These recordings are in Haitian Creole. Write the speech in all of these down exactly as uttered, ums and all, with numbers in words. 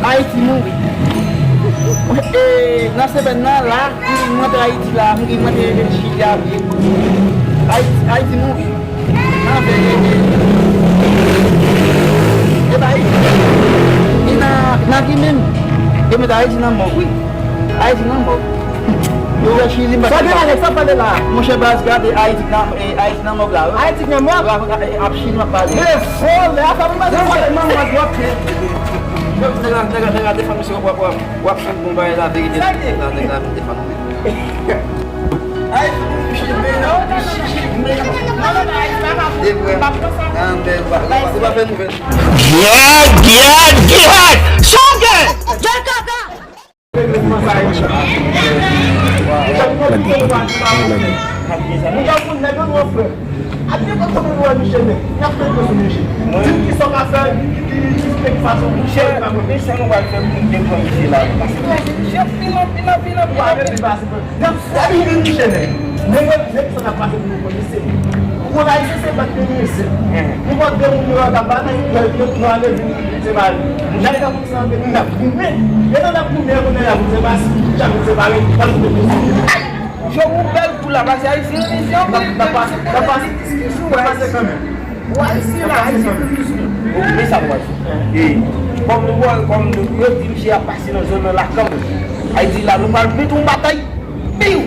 Ayiti mouri. E, nan semèn nan la, m gen mwen te Ayiti la, m gen mwen te rete Chili a pye. Ayiti, Ayiti mouri. Nan verite. E pa Ayiti. E nan, nan ki menm? E mwen te Ayiti nan mò, wi. Ayiti nan mò. Yo, Chili, m pa Sa gen anèk sa pale la. Monchè, baz, gade Ayiti nan, e, Ayiti nan mò la, wi. Ayiti nan mò? Ap Chili, m ap pale. Men vòlè, a sa m pale vòlè. Manman, w ap fè. Nèg la, nèg la, nèg la defann misye, w ap, w ap, w ap fè bon bagay la, verite la, nèg la vin defann mwen. Debwè mwen. An bèl bagay. Ou pa fè nouvèl. Gyèt, gyèt, gyèt! Sa w gen? Gyèt kaka! Moun yo moun nèg yo nou frè. A nenpòt kote nou wè Michel nèg, n ap fè sou Michel. Di m kisa w ka fè, ki, ki, ki fason Michel ka mwen. Men sa nou pral fè pou nou te pran Michel la. Paske Michel pile, pile, pile, pile. N ap fè vin Michel nèg. Nèg yo, nèg sa n ap pase pou nou pran Michel. Pou Ayisyen se bat nou Michel. Nenpòt de moun yo k ap batay, yo, yo, yo ale vin se mari. N ap fè moun sa antre, n ap goumen. E nan n ap goumen, kounye a, moun se pase, chak moun se pare, pa nou mete Michel. Jòm ou bèl kou la, pase Ayisyen, Ayisyen, n ap, n ap pase, n ap pase, n ap pase kanmenm. Ou Ayisyen la, Ayisyen toujou. Okipe sa w wè. E, kòm nou wè, kòm nou, yo di misye ap pase nan zòn nan la kanmenm. Ayiti la, nou pral mete yon batay. Piw!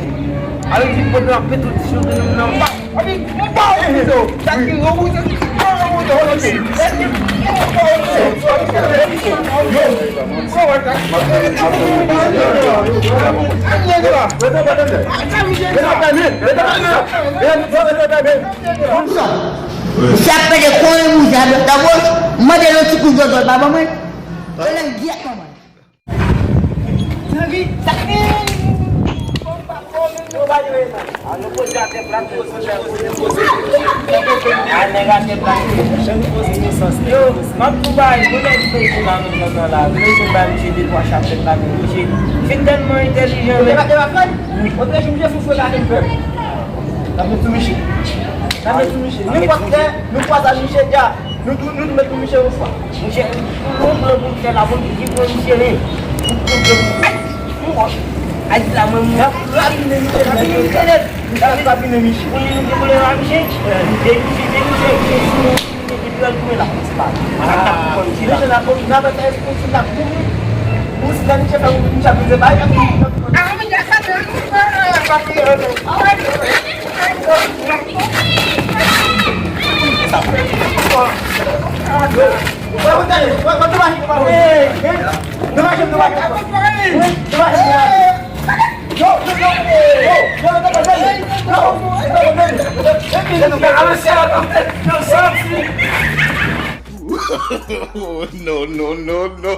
Ayiti pran nan pete ti sou nan ba. Abi, mwen pa wè pito. Sa ki wou, sa ki wou, sa ki wou. Konn sa. Misye ap pede kore wouj a dwat a goch, mande l yon ti kous dòdò l pa ban mwen. Tande l gyèt manman. Nèg, sa ki, fò m pa fò menm non. A nou poze atè plat, poze, poze, poze. A nèg atè plat. Yo, m ap di w bagay, nou nèg peyi la nan zòn nan la, nou bezwen bay misye de twa chapèt la, men misye, misye tèlman entèlijan, men. Ou te rate la frè? Wi. Ou te jwenn misye sou fre la, men pèp. N ap met sou misye. N ap met sou misye. Nenpòt lè, nou kwaze ak misye, dja, nou tou, nou tou met sou misye yon fwa. Misye, nou pran pou misye la, pou misye, pou misye, pou misye. Ay, mwen, ay, la, mwen, mwen. N ap rapine misye nèt. N ap rapine misye. Pou li, nou te boule la, misye. Demisye, demisye, misye. Epi lè l tounen la, misye pa. Misye la, n ap fè ekspresyon, n ap tounen. Ou si la, misye fè, misye ap vize bay. No, no, no, no.